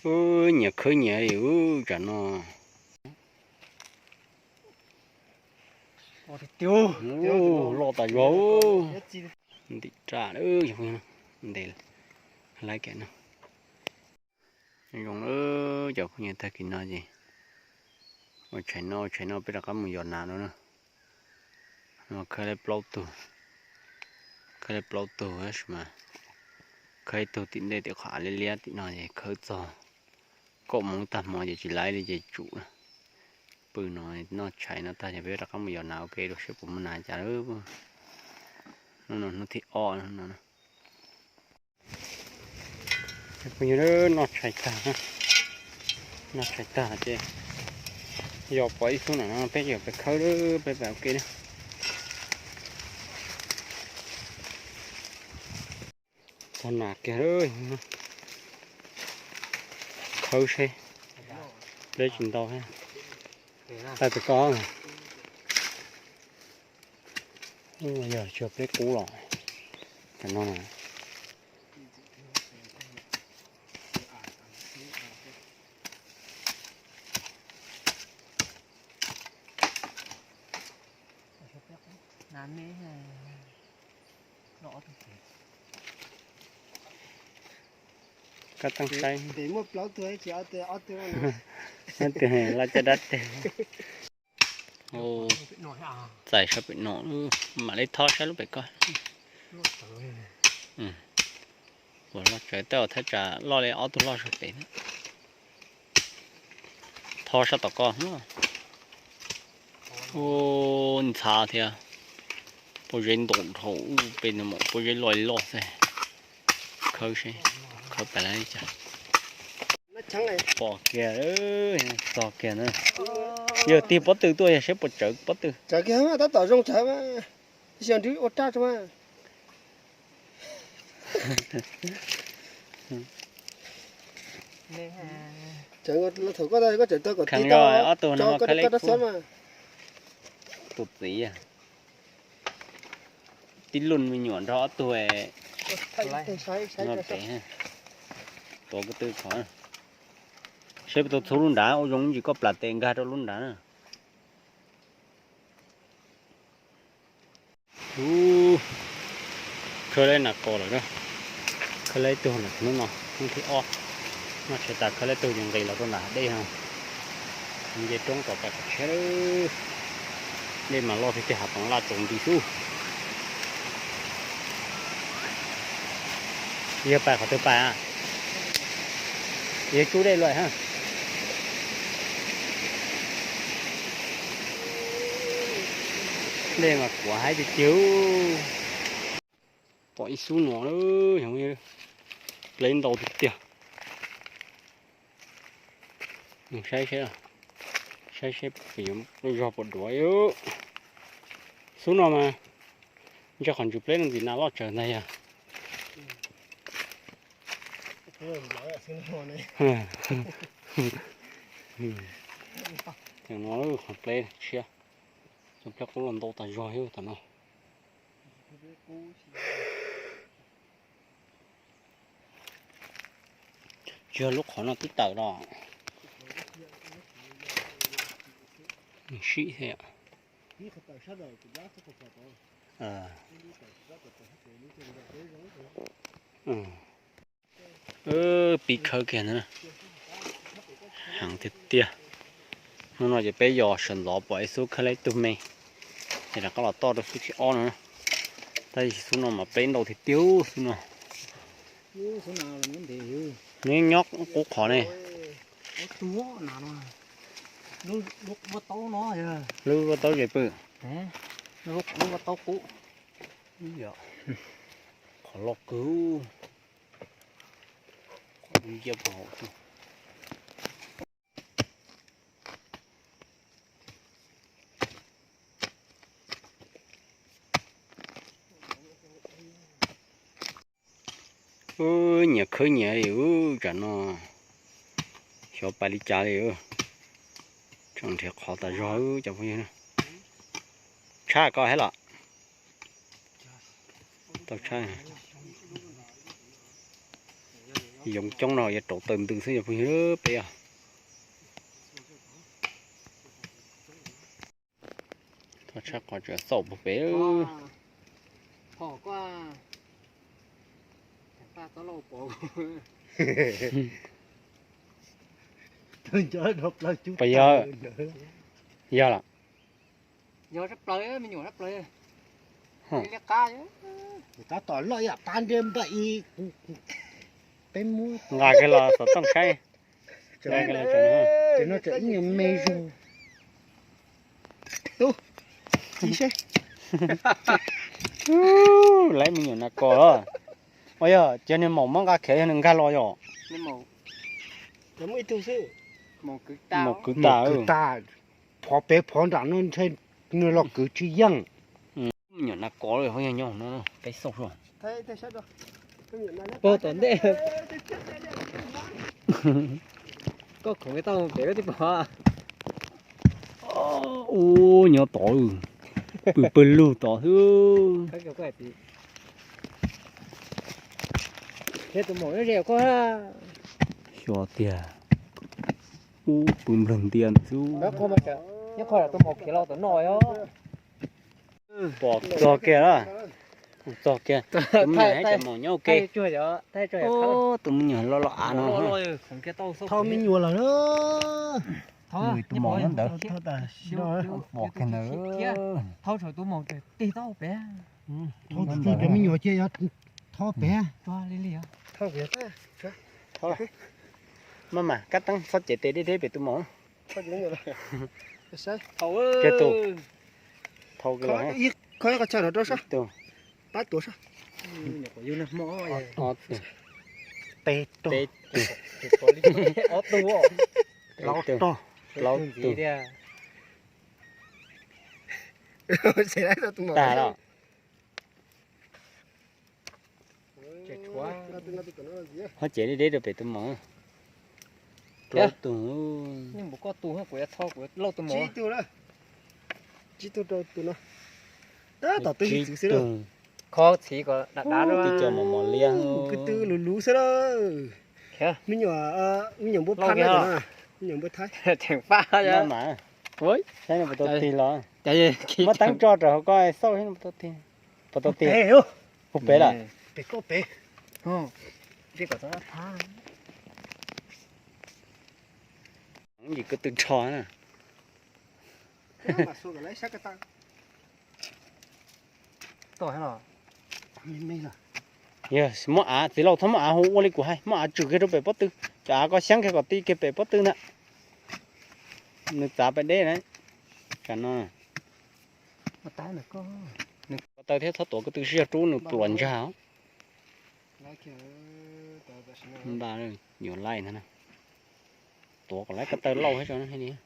Nyias khawb nyias li ub tsam no. Loj tas zog. Ntim raj, ntes laib kiag no. Zoo, cov phooj ywg, tag kis no ces ua tshais noj ua tshais noj peb rov qab mus yos nas dua na. Khawb li plaub tug, khawb li plaub tug tab sis mas khawb ib tug tim ntej tim qhov av liab liab tim no ces khawb txog kaum moos tag hmo ces tsis laib li ces tsum. Pw no noj tshais no tag ces peb rov qab mus yos nas ua ke dua seb puas muaj nas cas lawm. Hnub no hnub thib ob no. Noj tshais tag, noj tshais tag ces yog pom ib xub no peb yuav pais khawb, peb pais ua ke na. Txog nas kiag, khawb seb, pleb tsis ntau thiab. Tag pem koj, yog tsis yog pleb qub los cov no na. Koj teej saib. Laj caj dab teg. Txais saib pem no, mam li thov saib lub pem koj. Ua loj tsawv, tej zaum thaj tsam loj li ob tug loj saum pem. Thov saib tom koj. Ua ntxhav thiab. Pob zeb ntau dhau, peb no mas pob zeb loj li loj xwb. Khawb seb, khawb pais li cas. Pom kiag, txog kiag na. Yog tig pob tw tuaj yog seb puas tsawv pob tw. Tsawv kiag mas tab tom zoo tsawv mas. Tab sis nrwb ua raj tso mas. Thaum koj, koj tseem tau kom tig tau ob tug no koj rab xab mas. Tus txiv tib lub me nyuam nrog ob tug no pem. Tuav ko tw qhov, seb puas tau txhub lub nrad, ua zoo ntsis koj plam tes nkag rau lub nrad na. Khawb laib nas kos lawm na. Khawb laib tug na, hnub no hnub thib ob. Noj tshais tas khawb laib tug ces nqis los rau nram hav dej no. Nce roob tom pem qhov tshiab lawm. Dej mas loj tiag tiag, hav toov laj tsaus nti xwb. Yog pais qhov twg pais? Yog tsub dej lawm ha. Dej mas kuav haib tiag tiag. Pom ib xub no, pleb ntau tiag tiag. Saib seb, saib seb zog puas duav. Xub no mas ntshe qhov ntsws pleb no ntxim nas loj tsawv ntag yog. Cov no qhov pleb tshiab, cov pleb qub los ntau tas zog yog tam no. Tsis yog lub qhov no twb tawm los. Sib thiab. Pib khawb kiag na. Heev tiag tiag. Hnub no ces peb yos sawv ntxov pom ib xub khawb laib tug me, ces rov qab los toj rau xub thib ob no. Tab sis xub no mas pleb ntau tiag tiag xub no. Nws nyob qub qhov ne. Lub ua taub ze pw. Qhov loj kawg. Qhov nciab pov hauv xwb. Nyias khawb nyias li ub, tsam no xyov pais li cas li. Tseem nrhiav qhov tas zog cov phooj ywg. Tshaj koj thiab los? Tau tshaj. Yoov coob no yuav rauv taws ntws xwb yog phooj ywg peb os. Txhob tshab qhov tseem xauj puag pem. Puas yog, yog lawm. Tab tom loj yam pab ntiag npaj i peb muab nqa kiag los xov tooj saib. Ces no tseem ib nyuag me zog. Tub, ib seb. Lawv me nyuam nas kos los. Ua yog cia niag maum muab nqa khiav yog nws nkag los yom. Muaj ib tug xwb. Maum kwv tas. Phov pem phov nram no ntshe nws los kwv tsis yeej. Me nyuam nas kos los yog nyob no peb xauj. Puag tom ntej. Koj khoov tau pem koj tij pom. Ua nyob tod, pw pawg lug tod xwb. Thiab tus maum ze koj. Xyov tiag. Ub, pw nplog ntias ntawd xwb. Nyob qhov tus maum khiav los tom no os. Pom txog kiag lawm. Txog kiag. Tus me nyuam hais tias maum nyob ua ke. Tus me nyuam loj loj av no. Thauj me nyuam lawm. Tus maum nyob ntawd. Pom kiag ntawd. Cov me nyuam ces yog thauj pem. Maj mam kab teeb txhob cev tes deb deb pem tus maum. Kiag tus. Thauj kiag los. Ib qho ib qho chaw rau sab. Pab tuav sab. Peb tug. Ob tug. Plaub tug. Plaub tug. Tag los. Ho cev deb deb rau pem tus maum. Plaub tug. Tsib tug rau tus no. Tab tom twb ib txwv xwb. Kho txhiv kom dav dav. Twb cov mos mos liab. Kwv tw luv luv xwb lawm. Me nyuam, me nyuam npua Thaib na, me nyuam npua Thaib. Tseem pab mas. Saib nws puas tau tig los. Muab teeb tso rau hauv ko xauj saib nws puas tau tig. Puas tau tig? Puag pem lawm. Pem koj pem. Yim ko tw rho na. Yog muab av, txiv laus txhob muab av hu ua li kuv hais, muab av tswm kiag rau pem pob tw, cov av ko xyab kiag kom ti kiag pem pob tw ntag. Nws txav pem deb na. Tsam no ko taw thiab txhob tuav ko tw sib yog rub nws pluas ntsag os. Npaj yuav laij ntag na. Tuav kom lawv ko taw lauj thiab tso na.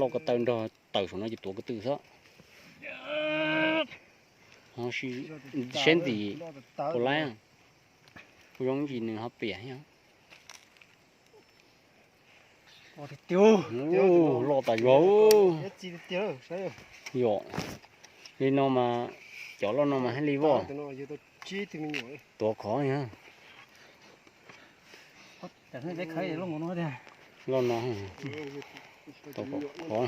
Lauj ko taw nrog tawm saum no ces tuav ko tw xwb. Seb ntxim puas laib, kuj zoo ntsis nws ho piam thiab. Loj tas zog. Yom, li no mas, cov loj no mas thiaj li voj. Tuav khov. Loj no, tuav khov.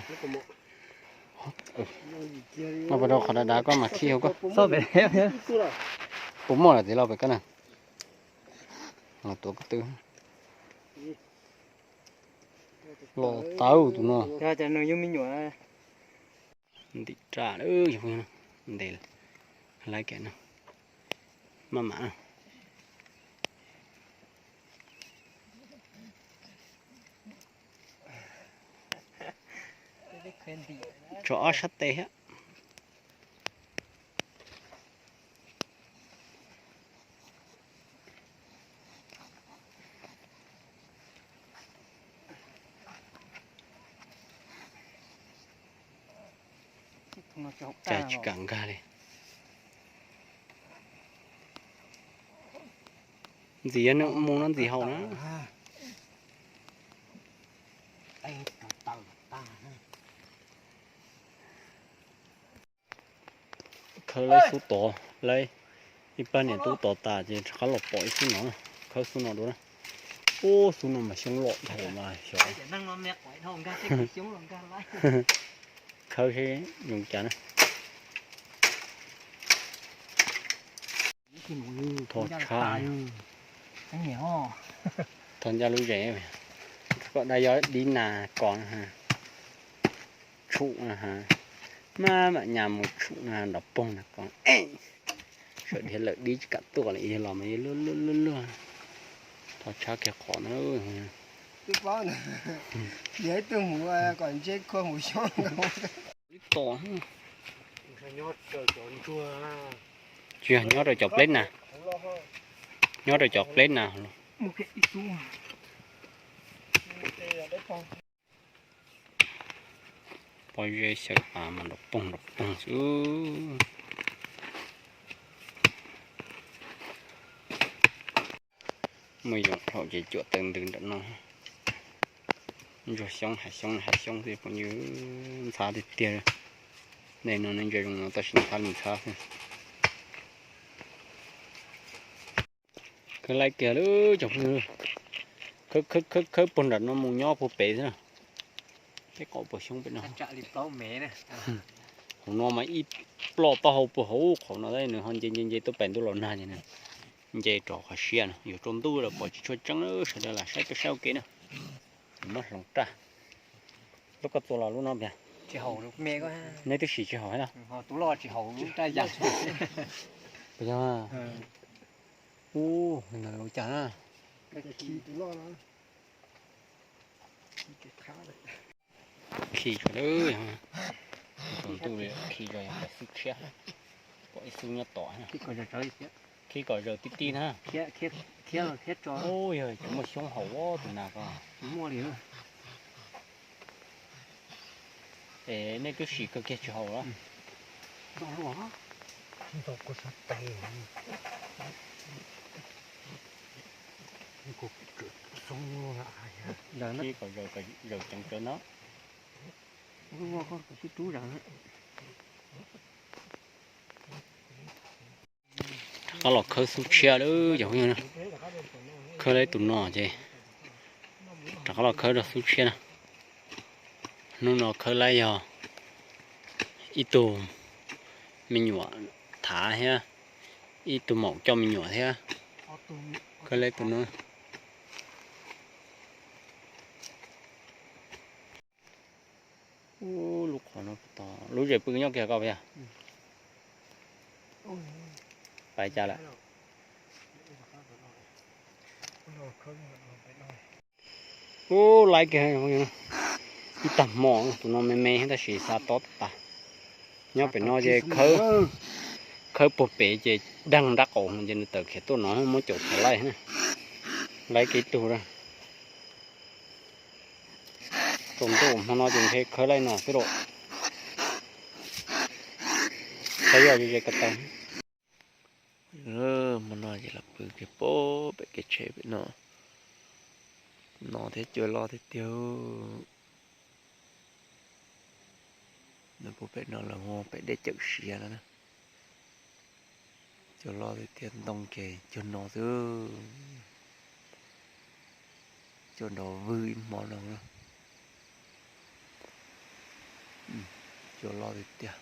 Noj pas rau qhov dav dav koj mam khij hauv koj. Puas muaj lawm txiv laus pem koj na? Tuav ko tw. Los tawv tus no. Ntim raj, ntes lawv kiag no. Maj mam. Tso ob sab tes thiab. Cas tsis kam nkag li. Ntxim yog nws mus no ntxim haum na. Khaws lawv xub tod, lawv Ib pab niam tub tos tas ces rov qab los pom ib xub no, khawb xub no dua na. Ub, xub no mas xyoob loj dhau mas xyov. Khawb seb zoo cas na. Thov tshaj. Thov ncaj lub zes, koj dab yog dib nas kos na ha, tshum na ha, maj mam nyas mus tshum na ha, nrov poog na kos. Sawv dhia lawm dib tsis kam tuaj li, yog los mas yog luag luag luag luag. Thov tshaj kiag qhov na. Twb paub ntag, yog ib tug mus kom ntseb khuaj mus xyoob. Tom tsis yog nyob rau cov pleb na, nyob rau cov pleb na. Pob zeb xyaw av mas nrov poog nrov poog xwb. Muaj yoov dhau ces cuam taw ntws nram no. Ntsuag xyoob hav xyoob hav xyoob xwb phooj ywg, ntxhab tiag tiag. Ntej no nej ntsia zoo no tab sis ntxhab li ntxhab xwb. Khawb laib kiag lawm cov phooj ywg, khawb khawb khawb puag nram no mus nyob puag pem xwb na. Peb qhov puag xyoob pem no. Hauv no mas ib ploj taub hau puag hauv qhov no, nws ho nce nce nce tuaj pem ntuj los nag ces nws nce rov qhov siab no, yuav tsaus ntuj lawm pom tsis tshua tseeb, sawv daws lam saib tuaj saib ua ke na. Muab hloov raj. Lub koj txua los lub no tiag. Neb twb sim tsis haum thiab no. Puas yog? Ub, nws lus cas na? Khi tsuas lawm, tsaus ntuj li, khi tsuas yog pom xub tshiab, pom ib xub nyob tod. Khi kom zaws tib tib na. Ub, yog tsis muaj xyoob haum tus nas ko. Es nej twb sim kawg kiag tsis haum los? Khi kom zaws ceev tsawv no. Rov qab los khawb xub tshiab lawm cov phooj ywg na. Khawb laib tus no ces rov qab los khawb rau xub tshiab na. Hnub no khawb laib yog ib tug me nyuam thav thiab ib tug maum coj me nyuam thiab. Khawb laib tus no. Ub, lub qhov no, lub zes pw nyob kiag koj puas yog? Pais cas lawm? Ub, laib kiag, ib tag hmo tus no me me tab sis xa tob tas. Nyob pem no ces khawb puag pem ces daag nrab qaum ces nws tawm khiav tuaj no muab caum txhom laij na. Laib kiag ib tug na. Tsaus ntuj hmo no ces ntshe khawb laij no xwb lauj. Saib yog ze ko taw. Hmo no ces los pw kiag pem kev tsheb pem no. No thiab cua loj tiag tiag. Nws puag pem no lawv hu pem dej cawm siav no na. Cua loj tiag tiag, ntoo ces cuag no xwb. Cua nrov vwg ib hmo no. Cua loj tiag tiag.